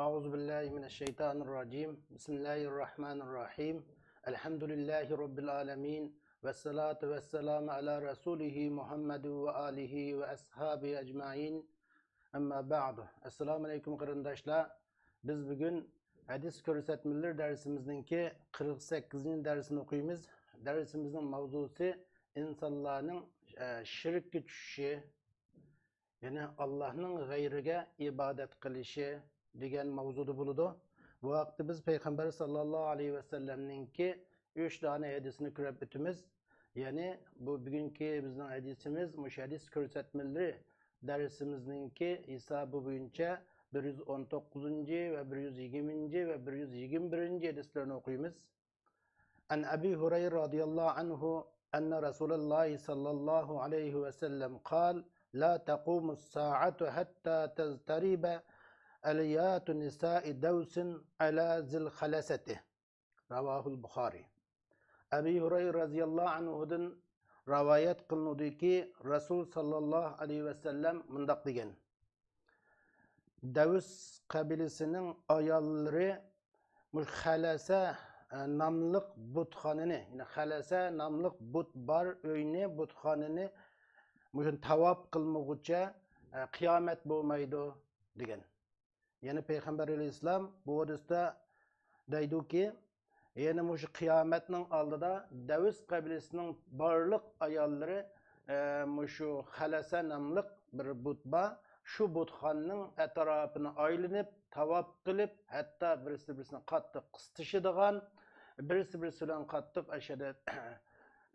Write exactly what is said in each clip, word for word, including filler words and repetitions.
أعوذ بالله من الشيطان الرجيم. بسم الله الرحمن الرحيم. الحمد لله رب العالمين. والصلاة والسلام على رسوله محمد وآله وأصحابه أجمعين. أما بعد. ئەسسالامۇ ئەلەيكۇم، قېرىنداشلار. بىز بۈگۈن ھەدىس كۆرسەتمىلىرى دەرسىمىزنىڭكى قىرىق سەككىزىنچى دەرسىنى ئوقۇيمىز. دەرسىمىزنىڭ ماۋزۇسى ئىنسانلارنىڭ، ئە، شىرككە چۈشۈشى، يەنى ئاللاھنىڭ غەيرىگە ئىبادەت قىلىشى دېگەن ماۋزۇدا بولىدۇ. بۇ ھەقتە بىز پەيغەمبەر ساللاللاھۇ ئەلەيھى ۋەسەللەمنىڭكى ئۈچ دانە ھەدىسىنى كۆرۈپ ئۆتىمىز. يەنى بۇ بۈگۈنكى بىزنىڭ ھەدىسىمىز مۇشۇ ھەدىس كۆرسەتمىلىرى دەرسىمىزنىڭكى ھېسابى بويىچە بىر يۈز ئون توققۇزىنچى ۋە بىر يۈز يىگىرمىنچى ۋە بىر يۈز يىگىرمە بىرىنچى ھەدىسلىرىنى ئوقۇيمىز. عن أبي هريرة رضي الله عنه أن رسول الله صلى الله عليه وسلم قال: لا تقوم الساعة حتى تضطرب أليات نساء دوس على ذي الخلصة. رواه البخاري. ئەبى ھۇرەيرە رەزىياللاھۇ ئەنھۇدىن رىۋايەت قىلىنىدۇكى، رەسۇل ساللاللاھۇ ئەلەيھى ۋەسەللەم مۇنداق دېگەن: دەۋس قەبىلىسىنىڭ ئاياللىرى مۇشۇ خەلەسە، ئە، ناملىق بۇتخانىنى، يەنى خەلەسە ناملىق بۇت بار ئۆينى، بۇتخانىنى مۇشۇنى تاۋاپ قىلمىغۇچە، ئە، قىيامەت بولمايدۇ دېگەن. يەنى پەيغەمبەر ئەلەيھىسسالام بۇ ھەدىستە دەيدۇكى، يەنى مۇشۇ قىيامەتنىڭ ئالدىدا دەۋس قەبىلىسىنىڭ بارلىق ئاياللىرى، ئە، مۇشۇ خەلەسە ناملىق بىر بۇت بار. شۇ بۇتخانىنىڭ ئەتراپىنى ئايلىنىپ، تاۋاپ قىلىپ، ھەتتا بىرسى بىرسىنى قاتتىق قىستىشىدىغان، بىرسى بىرسى بىلەن قاتتىق ئەشەدە،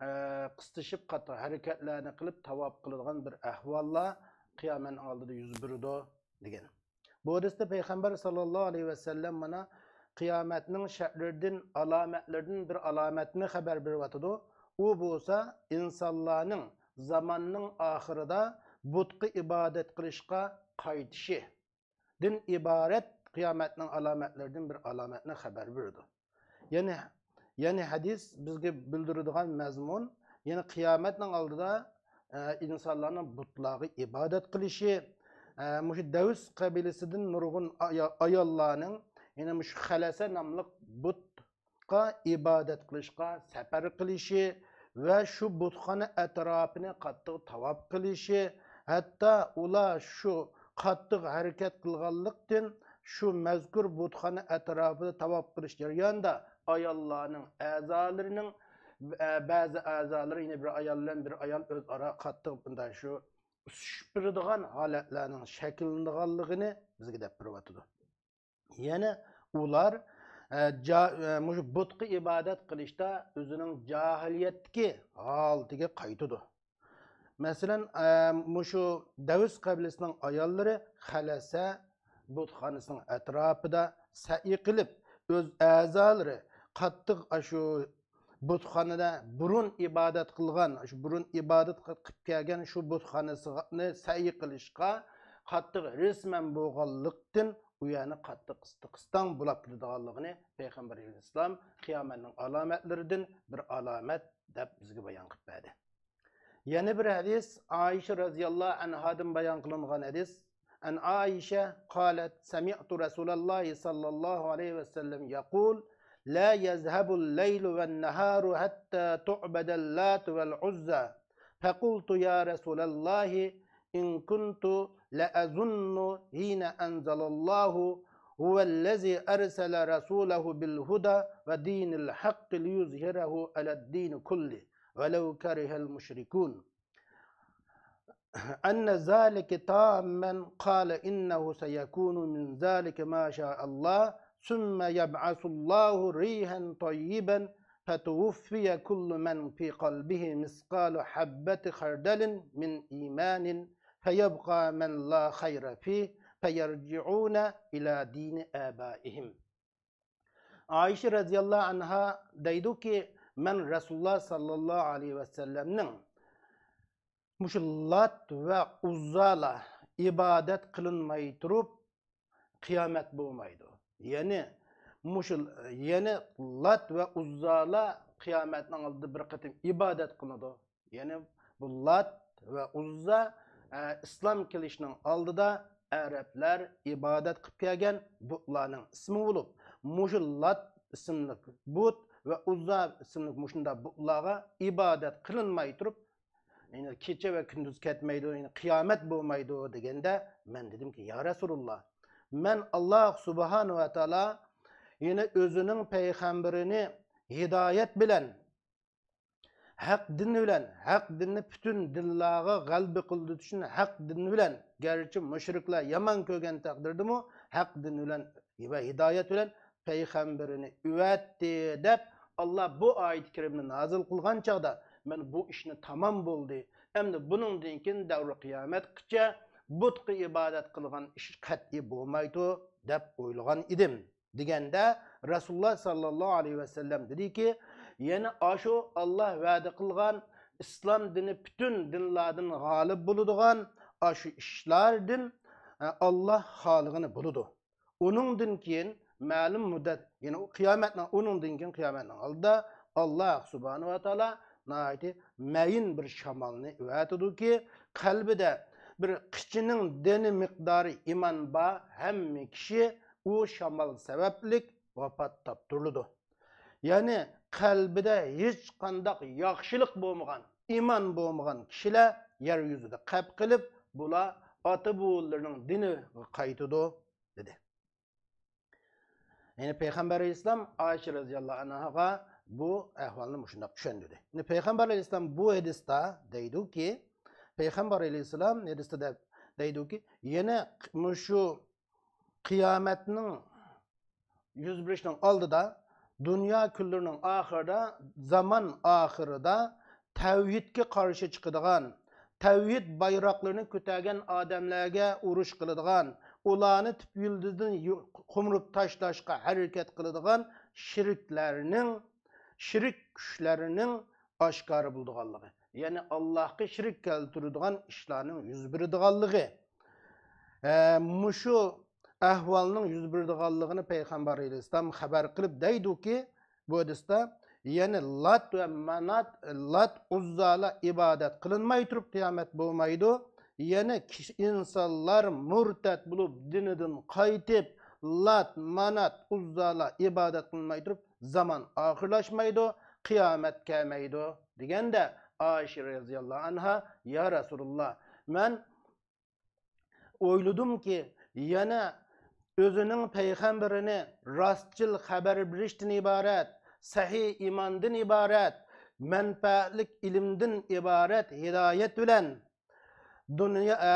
ئە، قىستىشىپ، قاتتىق ھەرىكەتلەرنى قىلىپ، تاۋاپ قىلىدىغان بىر ئەھۋاللار قىيامەتنىڭ ئالدىدا يۈز بېرىدۇ، دېگەن. بۇ ھەدىستە پەيغەمبەر ساللاللاھۇ ئەلەيھى ۋەسەللەم مانا قىيامەتنىڭ شەرتلىرىدىن، ئالامەتلىرىدىن بىر ئالامەتنى خەۋەر بېرىۋاتىدۇ. ئۇ بولسا ئىنسانلارنىڭ زاماننىڭ ئاخىرىدا بۇتقا ئىبادەت قىلىشقا قايتىشىدىن ئىبارەت قىيامەتنىڭ ئالامەتلىرىدىن بىر ئالامەتنى خەۋەر بېرىدۇ. يەنى، يەنى ھەدىس بىزگە بىلدۈرىدىغان مەزمۇن، يەنى قىيامەتنىڭ ئالدىدا، ئە، ئىنسانلارنىڭ بۇتلارغا ئىبادەت قىلىشى، ئە، مۇشۇ دەۋس قەبىلىسىدىن نۇرغۇن ئايا-، ئاياللارنىڭ، يەنى مۇشۇ خەلەسە ناملىق بۇتقا ئىبادەت قىلىشقا سەپەر قىلىشى ۋە شۇ بۇتخانا ئەتراپىنى قاتتىق تاۋاپ قىلىشى، ھەتتا ئۇلار شۇ قاتتىق ھەرىكەت قىلغانلىقتىن، شۇ مەزكۇر بۇتخانا ئەتراپىدا تاۋاپ قىلىش جەريانىدا ئاياللارنىڭ ئەزالىرىنىڭ، بەزى ئەزالىرى، يەنى بىر ئايال بىلەن بىر ئايال ئۆزئارا قاتتىق بۇنداق شۇ ئۈسۈشۈپ بېرىدىغان ھالەتلەرنىڭ شەكىللىنىدىغانلىقىنى بىزگە دەپ بېرىۋاتىدۇ. يەنى ئۇلار، ئە، جا-، ئە، مۇشۇ بۇتقا ئىبادەت قىلىشتا ئۆزىنىڭ جاھىلىيەتتىكى ھالىتىگە قايتىدۇ. مەسىلەن، ئە، مۇشۇ دەۋس قەبىلىسىنىڭ ئاياللىرى خەلەسە بۇتخانىسىنىڭ ئەتراپىدا سەئي قىلىپ، ئۆز ئەزالىرى قاتتىق ئاشۇ بۇتخانىدا بۇرۇن ئىبادەت قىلغان، شۇ بۇرۇن ئىبادەت قىلىپ كەلگەن شۇ بۇتخانىسىنى سەئي قىلىشقا قاتتىق ھېرىسمەن بولغانلىقتىن، ئۇ يەرنى قاتتىق قىستاڭ بۇلاپ كېتىدىغانلىقىنى پەيغەمبەر ئەلەيھىسسالام قىيامەتنىڭ ئالامەتلىرىدىن بىر ئالامەت دەپ بىزگە بايان قىلىپ بەردى. يەنە بىر ھەدىس، ئائىشە رەزىياللاھۇ ئەنھادىن بايان قىلىنغان ھەدىس. عن عائشة قالت: سمعت رسول الله صلى الله عليه وسلم يقول: لا يذهب الليل والنهار حتى تعبد اللات والعزى. فقلت: يا رسول الله، إن كنت لأظن حين أنزل الله: هو الذي أرسل رسوله بالهدى ودين الحق ليظهره على الدين كله ولو كره المشركون، أن ذلك تاما، قال: إنه سيكون من ذلك ما شاء الله، ثم يبعث الله ريحا طيبا، فتوفي كل من في قلبه مثقال حبة خردل من إيمان، فيبقى من لا خير فيه، فيرجعون إلى دين آبائهم. ئائىشە رەزىياللاھۇ ئەنھا دەيدۇكى، مەن رەسۇلۇللا ساللاللاھۇ ئەلەيھى ۋەسەللەمنىڭ مۇشۇ لات ۋە ئۇززالار ئىبادەت قىلىنماي تۇرۇپ، قىيامەت بولمايدۇ. يەنى مۇشۇ، يەنى لات ۋە ئۇززالار قىيامەتنىڭ ئالدىدا بىر قېتىم ئىبادەت قىلىنىدۇ. يەنى بۇ لات ۋە ئۇززا، ئە، ئىسلام كېلىشنىڭ ئالدىدا ئەرەبلەر ئىبادەت قىلىپ كەلگەن بۇتلارنىڭ ئىسمى بولۇپ، مۇشۇ لات ئىسىملىك بۇت ۋە ئۇززا ئىسىملىك مۇشۇنداق بۇتلارغا ئىبادەت قىلىنماي تۇرۇپ، يەنى كېچە ۋە كۈندۈز كەتمەيدۇ، يەنى قىيامەت بولمايدۇ دېگەندە، مەن دېدىمكى، يا رەسۇلۇللا، مەن ئاللا سۇبھانە ۋە تائالا يەنى ئۆزىنىڭ پەيغەمبىرىنى ھىدايەت بىلەن، ھەق دىن بىلەن، ھەق دىننى پۈتۈن دىنلارغا غەلىبە قىلدۇرۇش ئۈچۈن ھەق دىن بىلەن، گەرچە مۇشرىكلار يامان كۆرگەن تەقدىردىمۇ، ھەق دىن بىلەن ۋە ھىدايەت بىلەن پەيغەمبىرىنى ئەۋەتتى دەپ، ئاللا بۇ ئايەت كەرىمنى نازىل قىلغان چاغدا، مەن بۇ ئىشنى تامام بولدى، ئەمدى بۇنىڭدىن كېيىن دەۋرى قىيامەتقىچە بۇتقا ئىبادەت قىلغان ئىش قەتئىي بولمايدۇ دەپ ئويلىغان ئىدىم، دېگەندە، رەسۇلۇللا ساللاللاھۇ ئەلەيھى ۋەسەللەم دېدىكى، يەنە ئاشۇ ئاللا ۋەدە قىلغان ئىسلام دىنى پۈتۈن دىنلاردىن غالىب بولىدىغان ئاشۇ ئىشلاردىن، ئە، ئاللا خالىغىنى بولىدۇ. ئۇنىڭدىن كېيىن مەلۇم مۇددەت، يەنى ئۇ قىيامەتنىڭ، ئۇنىڭدىن كېيىن قىيامەتنىڭ ئالدىدا ئاللا سۇبھانەھۇ ۋە تائالا ناھايىتى مەيىن بىر شامالنى ئەۋەتىدۇكى، قەلبىدە بىر قىچىنىڭ دېنى مىقدارى ئىمان بار ھەممە كىشى ئۇ شامال سەۋەبلىك ۋاپات تاپتۇرۇلىدۇ. يەنى قەلبىدە ھېچقانداق ياخشىلىق بولمىغان، ئىمان بولمىغان كىشىلەر يەر يۈزىدە قەپ قېلىپ، بۇلار ئاتا-بوۋىلىرىنىڭ دىنىغا قايتىدۇ، دېدى. يەنى پەيغەمبەر ئەلەيھىسسالام ئائىشە رەزىياللاھۇ ئەنھاغا بۇ ئەھۋالنى مۇشۇنداق چۈشەندۈردى. يەنى پەيغەمبەر ئەلەيھىسسالام بۇ ھەدىستە دەيدۇكى، پەيغەمبەر ئەلەيھىسسالام ھەدىستە دەپ دەيدۇكى، يەنە مۇشۇ قىيامەتنىڭ يۈز بېرىشنىڭ ئالدىدا، دۇنيا كۈنلىرىنىڭ ئاخىرىدا، زامان ئاخىرىدا تەۋھىدكە قارشى چىقىدىغان، تەۋھىد بايراقلىرىنى كۆتەرگەن ئادەملەرگە ئۇرۇش قىلىدىغان، ئۇلارنى تۈپ يىلتىزىدىن يۇ-، قومۇرۇپ تاشلاشقا ھەرىكەت قىلىدىغان شېرىكلەرنىڭ، شېرىك كۈچلەرنىڭ ئاشكارا بولىدىغانلىقى، يەنى ئاللاھقا شېرىك كەلتۈرىدىغان ئىشلارنىڭ يۈز بېرىدىغانلىقى، ئە، مۇشۇ ئەھۋالنىڭ يۈز بېرىدىغانلىقىنى پەيغەمبەر ئەلەيھىسسالام خەۋەر قىلىپ دەيدۇكى، بۇ ھەدىستە، يەنى لات ۋە مانات، لات، ئۇززالار ئىبادەت قىلىنماي تۇرۇپ قىيامەت بولمايدۇ. يەنى كىشى، ئىنسانلار مۇرتەت بولۇپ، دىنىدىن قايتىپ، لات، مانات، ئۇززالار ئىبادەت قىلىنماي تۇرۇپ، زامان ئاخىرلاشمايدۇ، قىيامەت كەلمەيدۇ، دېگەندە، ئائىشە رەزىياللاھۇ ئەنھا، يا رەسۇلۇللا، مەن ئويلىدىمكى، يەنە ئۆزىنىڭ پەيغەمبىرىنى راستچىل خەۋەر بېرىشتىن ئىبارەت، سەھىھ ئىماندىن ئىبارەت، مەنپەئەتلىك ئىلىمدىن ئىبارەت ھىدايەت بىلەن دۇنيا، ئە،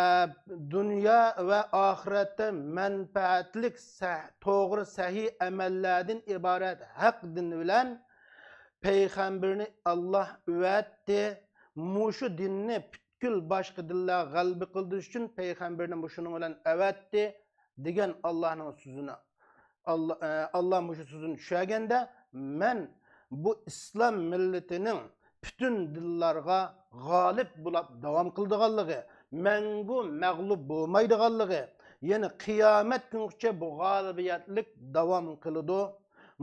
دۇنيا ۋە ئاخىرەتتە مەنپەئەتلىك سە-، توغرا سەھىھ ئەمەللەردىن ئىبارەت ھەق دىن بىلەن پەيغەمبىرىنى ئاللا ئەۋەتتى. مۇشۇ دىننى پۈتكۈل باشقا دىنلار غەلىبە قىلدۇرۇش ئۈچۈن پەيغەمبىرىنى مۇشۇنىڭ بىلەن ئەۋەتتى، دېگەن ئاللانىڭ سۆزىنى، ئاللا، ئە، ئاللا مۇشۇ سۆزىنى چۈشەرگەندە، مەن بۇ ئىسلام مىللىتىنىڭ پۈتۈن دىنلارغا غالىب بولاپ داۋام قىلىدىغانلىقى، مەڭگۈ مەغلۇپ بولمايدىغانلىقى، يەنى قىيامەت كۈنگىچە بۇ غالىبىيەتلىك داۋام قىلىدۇ.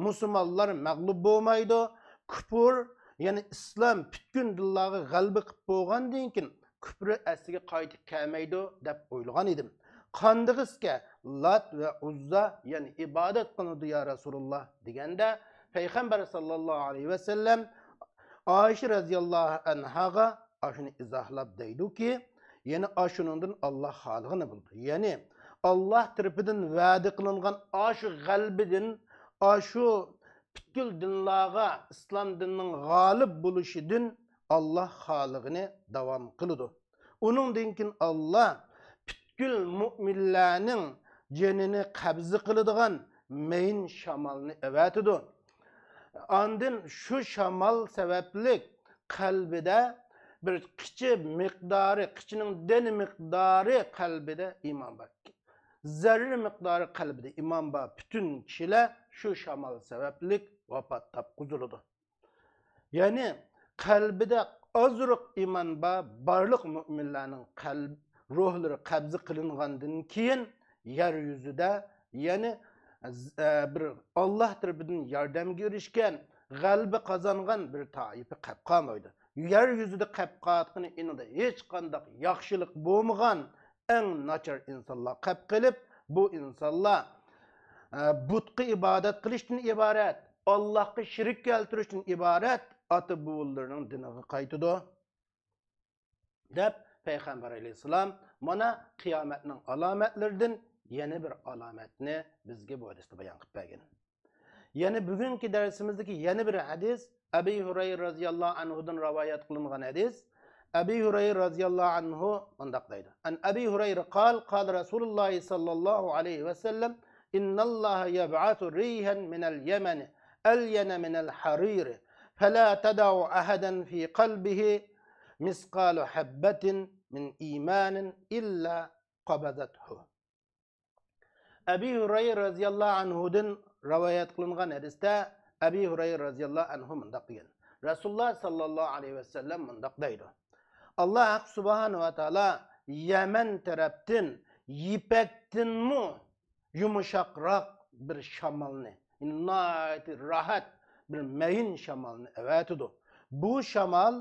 مۇسۇلمانلار مەغلۇپ بولمايدۇ. كۇپۇر، يەنى ئىسلام پۈتكۈل دىنلارغا غەلىبە قىلىپ بولغاندىن كېيىن، كۇپرى ئەسلىگە قايتىپ كەلمەيدۇ دەپ ئويلىغان ئىدىم. قاندىغىسكە لات ۋە ئۇززا، يەنى ئىبادەت قىلىنىدۇ، يا رەسۇلۇللا، دېگەندە، پەيغەمبەر ساللاللاھۇ ئەلەيھى ۋەسەللەم ئائىشە رەزىياللاھۇ ئەنھاغا ئاشۇنى ئىزاھلاپ دەيدۇكى، يەنى ئاشۇنىڭدىن ئاللا خالىغىنى بولىدۇ. يەنى ئاللا تەرىپىدىن ۋەدە قىلىنغان ئاشۇ غەلىبىدىن، ئاشۇ پۈتكۈل دىنلارغا ئىسلام دىنىنىڭ غالىب بولۇشىدىن ئاللا خالىغىنى داۋام قىلىدۇ. ئۇنىڭدىن كېيىن ئاللا پۈتكۈل مۇئمىنلارنىڭ جېنىنى قەبزە قىلىدىغان مەيىن شامالنى ئەۋەتىدۇ. ئاندىن شۇ شامال سەۋەبلىك قەلبىدە بىر قىچى مىقدارى، قىچىنىڭ دېنى مىقدارى قەلبىدە ئىمان بار. زەررە مىقدارى قەلبىدە ئىمان بار پۈتۈن كىشىلەر شۇ شامال سەۋەبلىك ۋاپات تاپقۇزۇلىدۇ. يەنى قەلبىدە ئازراق ئىمان بار، بارلىق مۇئمىنلارنىڭ قەلب، روھلىرى قەبزە قىلىنغاندىن كېيىن يەر يۈزىدە، يەنى، ئە، بىر ئاللا تەرىپىدىن ياردەمگە ئېرىشكەن، غەلىبە قازانغان بىر تائىپە قەپ قالمايدۇ. يەر يۈزىدە قەپ قالغىنى ئېنىدا ھېچقانداق ياخشىلىق بولمىغان، ئەڭ ناچار ئىنسانلار قەپ قېلىپ، بۇ ئىنسانلار، ئە، بۇتقا ئىبادەت قىلىشتىن ئىبارەت، ئاللاھقا شېرىك كەلتۈرۈشتىن ئىبارەت ئاتا-بوۋىلىرىنىڭ دىنىغا قايتىدۇ، دەپ پەيغەمبەر ئەلەيھىسسالام مانا قىيامەتنىڭ ئالامەتلىرىدىن يەنە بىر ئالامەتنى بىزگە بۇ ھەدىستە بايان قىلىپ بەرگەن. يەنە بۈگۈنكى دەرسىمىزدىكى يەنە بىر ھەدىس، ئەبى ھۇرەيرە رازىياللاھۇ ئەنھۇدىن رىۋايەت قىلىنغان ھەدىس. ئەبى ھۇرەيرە رازىياللاھۇ ئەنھۇ مۇنداق دەيدۇ: عن أبي هريرة قال: قال رسول الله صلى الله عليه وسلم: إن الله يبعث ريحا من اليمن ألين من الحرير، فلا تدع أحدا في قلبه مثقال حبة من إيمان إلا قبضته. ئەبى ھۇرەيرە رازىياللاھۇ ئەنھۇدىن رىۋايەت قىلىنغان ھەدىستە ئەبى ھۇرەيرە رازىياللاھۇ ئەنھۇ مۇنداق دېگەن: رەسۇلۇللا ساللاللاھۇ ئەلەيھى ۋەسەللەم مۇنداق دەيدۇ: ئاللا ھەق سۇبھانەھۇ ۋە تائالا يەمەن تەرەپتىن يىپەكتىنمۇ يۇمشاقراق بىر شامالنى، ناھايىتى راھەت بىر مەيىن شامالنى ئەۋەتىدۇ. بۇ شامال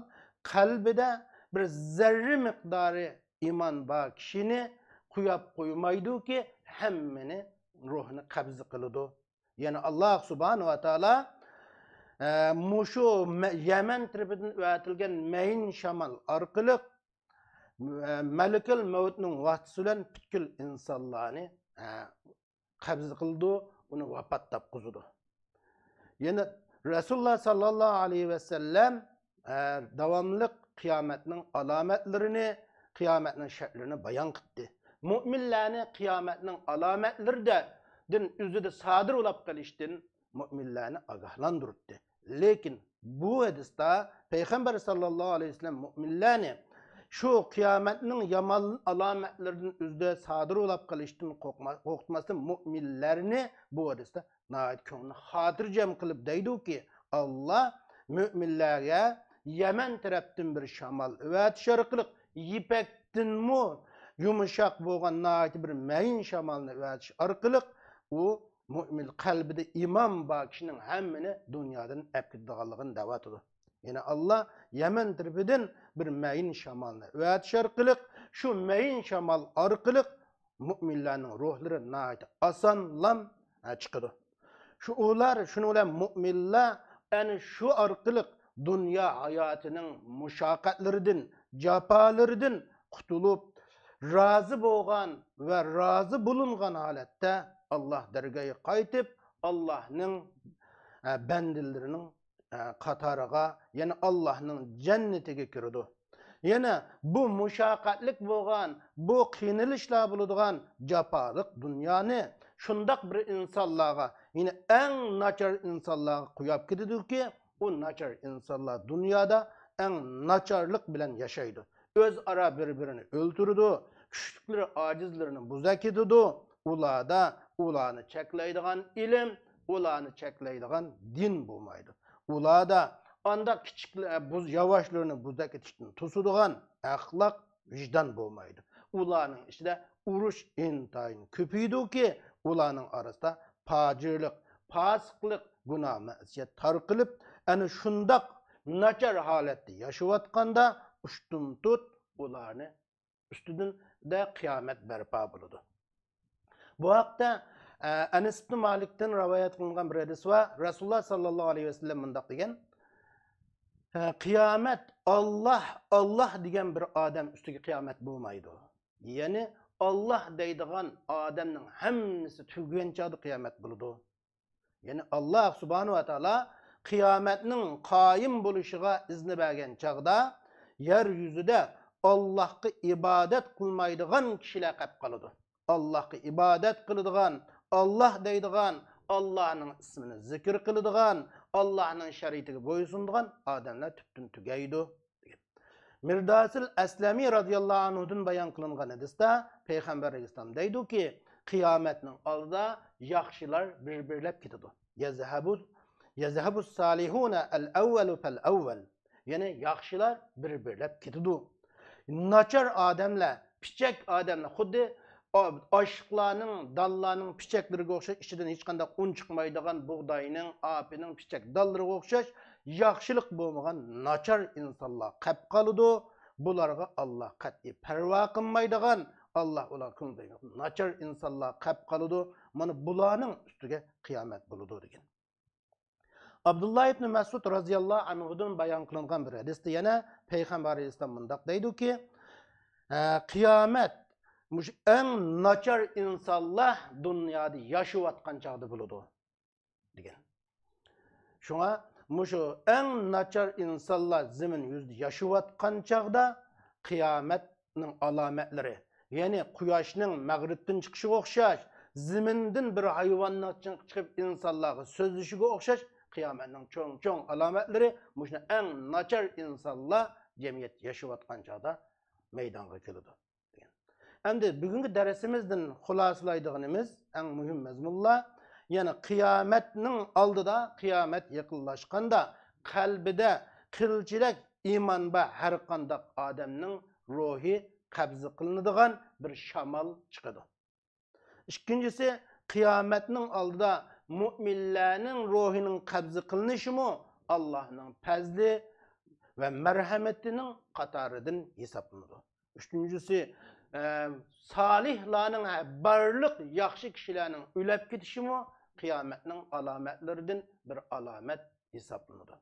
قەلبىدە بىر زەررە مىقدارى ئىمان بار كىشىنى قويۇپ قويمايدۇكى، ھەممىنى، روھنى قەبزە قىلىدۇ. يەنى ئاللا سۇبھانەھۇ ۋە تائالا، ئە، مۇشۇ مە-، يەمەن تەرىپىدىن ئەۋەتىلگەن مەيىن شامال ئارقىلىق، ئە، مەلىكىل مەۋتنىڭ ۋاسىتىسى بىلەن پۈتكۈل ئىنسانلارنى، ئە، قەبزە قىلىدۇ، ئۇنى ۋاپات تاپقۇزىدۇ. يەنە رەسۇلۇللا ساللاللاھۇ ئەلەيھى ۋەسەللەم، ئە، داۋاملىق قىيامەتنىڭ ئالامەتلىرىنى، قىيامەتنىڭ شەرتلىرىنى بايان قىلدى. مۆمىنلەرنى قىيامەتنىڭ ئالامەتلىرىدىن ئۆزىدە سادىر بولۇپ قېلىشتىن مۆمىنلەرنى ئاگاھلاندۇرۇپتۇ. لېكىن بۇ ھەدىستە پەيغەمبەر ساللاللاھۇ ئەلەيھى ۋەسەللەم مۆمىنلەرنى شۇ قىيامەتنىڭ يامان ئالامەتلىرىدىن ئۆزىدە سادىر بولۇپ قېلىشتىن قورقما-، قورقۇتماستىن، مۆمىنلەرنى بۇ ھەدىستە ناھايىتى كۆڭلىنى خاتىرجەم قىلىپ دەيدۇكى، ئاللا مۆمىنلەرگە يەمەن تەرەپتىن بىر شامال ئەۋەتىش ئارقىلىق، يىپەكتىنمۇ يۇمشاق بولغان ناھايىتى بىر مەيىن شامالنى ئەۋەتىش ئارقىلىق، ئۇ مۆمىن قەلبىدە ئىمان بار كىشىنىڭ ھەممىنى دۇنيادىن ئەپ كېتىدىغانلىقىنى دەۋاتىدۇ. يەنى ئاللا يەمەن تەرىپىدىن بىر مەيىن شامالنى ئەۋەتىش ئارقىلىق، شۇ مەيىن شامال ئارقىلىق مۆمىنلەرنىڭ روھلىرى ناھايىتى ئاسانلام، ھە، چىقىدۇ. شۇ ئۇلار، شۇنىڭ بىلەن مۆمىنلەر ئەنە شۇ ئارقىلىق دۇنيا ھاياتىنىڭ مۇشەققەتلىرىدىن، جاپالىرىدىن قۇتۇلۇپ، رازى بولغان ۋە رازى بولۇنغان ھالەتتە ئاللا دەرگاھىغا قايتىپ، ئاللانىڭ، ئە، بەندىلىرىنىڭ، ئە، قاتارىغا، يەنى ئاللانىڭ جەننىتىگە كىرىدۇ. يەنە بۇ مۇشەققەتلىك بولغان، بۇ قىينىلىشلار بولىدىغان جاپالىق دۇنيانى شۇنداق بىر ئىنسانلارغا، يەنى ئەڭ ناچار ئىنسانلارغا قويۇپ كېتىدۇكى، ئۇ ناچار ئىنسانلار دۇنيادا ئەڭ ناچارلىق بىلەن ياشايدۇ. ئۆزئارا بىر-بىرىنى ئۆلتۈرىدۇ، كۈچلۈكلىرى ئاجىزلىرىنى بۇزا كېتىدۇ. ئۇلاردا ئۇلارنى چەكلەيدىغان ئىلىم، ئۇلارنى چەكلەيدىغان دىن بولمايدۇ. ئۇلاردا ئانداق كىچىك، بۇز-، ياۋاشلىرىنى بۇزا كېتىشتىن توسىدىغان ئەخلاق، ۋىجدان بولمايدۇ. ئۇلارنىڭ ئىچىدە ئۇرۇش ئىنتايىن كۆپىيىدۇكى، ئۇلارنىڭ ئارىسىدا پاجىرلىق، پاسىقلىق، گۇناھ مەسىيەت تارقىلىپ، ئەنە شۇنداق ناچار ھالەتتە ياشاۋاتقاندا، ئۇشتۇمتۇت ئۇلارنى ئۈستىدىن دە قىيامەت بەرپا بولىدۇ. بۇ ھەقتە، ئە، ئەنەس ئىبنى مالىكتىن رىۋايەت قىلىنغان بىر ھەدىس بار. رەسۇلۇللا ساللاللاھۇ ئەلەيھى ۋەسەللەم مۇنداق دېگەن، ئە، قىيامەت، ئاللا، ئاللا دېگەن بىر ئادەم ئۈستىگە قىيامەت بولمايدۇ. يەنى ئاللا دەيدىغان ئادەمنىڭ ھەممىسى تۈگىگەن چاغدا قىيامەت بولىدۇ. يەنى ئاللا سۇبھانەھۇ ۋە تائالا قىيامەتنىڭ قايىم بولۇشىغا ئىزنى بەرگەن چاغدا، يەر يۈزىدە ئاللاھقا ئىبادەت قىلمايدىغان كىشىلەر قېلىپ قالىدۇ. ئاللاھقا ئىبادەت قىلىدىغان، ئاللا دەيدىغان، ئاللانىڭ ئىسمىنى زىكىر قىلىدىغان، ئاللانىڭ شەرىئىتىگە بويسۇنىدىغان ئادەملەر تۈپتىن تۈگەيدۇ. مىرداسىل ئەسلەمى رازىياللاھۇ ئەنھۇدىن بايان قىلىنغان ھەدىستە پەيغەمبەر ئەلەيھىسسالام دەيدۇكى، قىيامەتنىڭ ئالدىدا ياخشىلار بىر-بىرلەپ كېتىدۇ. يەزھەبۇ، يەزھەبۇ سالىھۇنە ئەل ئەۋۋەلۇ پەل ئەۋۋەل. يەنى ياخشىلار بىر-بىرلەپ كېتىدۇ. ناچار ئادەملەر، پىچەك ئادەملەر، خۇددى ئا-، ئاشلىقلارنىڭ، دانلارنىڭ پىچەكلىرىگە ئوخشاش، ئىچىدىن ھېچقانداق ئۇن چىقمايدىغان بۇغداينىڭ، ئاپىنىڭ پىچەك دانلىرىغا ئوخشاش، ياخشىلىق بولمىغان ناچار ئىنسانلار قېلىپ قالىدۇ. بۇلارغا ئاللا قەتئىي پەرۋا قىلمايدىغان، ئاللا ئۇلارغا كۆڭۈل بۆلمەيدۇ. ناچار ئىنسانلار قېلىپ قالىدۇ. مانا بۇلارنىڭ ئۈستىگە قىيامەت بولىدۇ دېگەن. ئابدۇللا ئىبنى مەسئۇد رازىياللاھۇ ئەنھۇدىن بايان قىلىنغان بىر ھەدىستە يەنە پەيغەمبەر ئەلەيھىسسالام مۇنداق دەيدۇكى، ئە، قىيامەت مۇشۇ ئەڭ ناچار ئىنسانلار دۇنيادا ياشاۋاتقان چاغدا بولىدۇ دېگەن. شۇڭا مۇشۇ ئەڭ ناچار ئىنسانلار زېمىن يۈزىدە ياشاۋاتقان چاغدا قىيامەتنىڭ ئالامەتلىرى، يەنى قۇياشنىڭ مەغرىبتىن چىقىشىغا ئوخشاش، زېمىندىن بىر ھايۋاننىڭ چىقىپ ئىنسانلارغا سۆزلىشىگە ئوخشاش قىيامەتنىڭ چوڭ-چوڭ ئالامەتلىرى مۇشۇ ئەڭ ناچار ئىنسانلار جەمئىيەتتە ياشاۋاتقان چاغدا مەيدانغا كېلىدۇ. ئەمدى بۈگۈنكى دەرسىمىزدىن خۇلاسىلايدىغىنىمىز ئەڭ مۇھىم مەزمۇنلار، يەنى قىيامەتنىڭ ئالدىدا، قىيامەت يېقىنلاشقاندا قەلبىدە قىلچىلەك ئىمان بار ھەر قانداق ئادەمنىڭ روھى قەبزى قىلىنىدىغان بىر شامال چىقىدۇ. ئىككىنچىسى، قىيامەتنىڭ ئالدىدا مۇئمىنلەرنىڭ روھىنىڭ قەبزى قىلىنىشىمۇ ئاللاھنىڭ پەزلى ۋە مەرھەمىتىنىڭ قاتارىدىن ھېسابلىنىدۇ. ئۈچىنچىسى، ئە، سالىھلارنىڭ، بارلىق ياخشى كىشىلەرنىڭ ئۆلۈپ كېتىشىمۇ قىيامەتنىڭ ئالامەتلىرىدىن بىر ئالامەت ھېسابلىنىدۇ.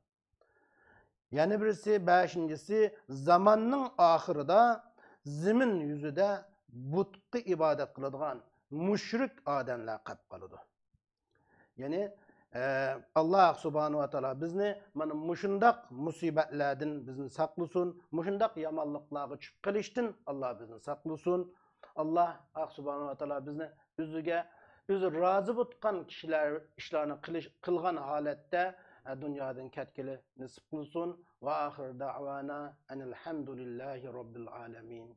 يەنە بىرسى، بەشىنچىسى، زاماننىڭ ئاخىرىدا زېمىن يۈزىدە بۇتقا ئىبادەت قىلىدىغان مۇشرىك ئادەملەر قېلىپ قالىدۇ. يەنى، ئە، ئاللا سۇبھانەھۇ ۋە تائالا بىزنى مانا مۇشۇنداق مۇسىبەتلەردىن بىزنى ساقلىسۇن، مۇشۇنداق يامانلىقلارغا چۈشۈپ قېلىشتىن ئاللا بىزنى ساقلىسۇن. ئاللا سۇبھانەھۇ ۋە تائالا بىزنى ئۆزىگە، ئۆزى رازى بولغان كىشىلەر ئىشلارنى قىلىش، قىلغان ھالەتتە، ئە، دۇنيادىن كەتكىلى نېسىپ قىلسۇن. ۋە ئاخىر دەئۋانا ئەنىل ھەمدۇلىللاھى رەببىل ئالەمىن.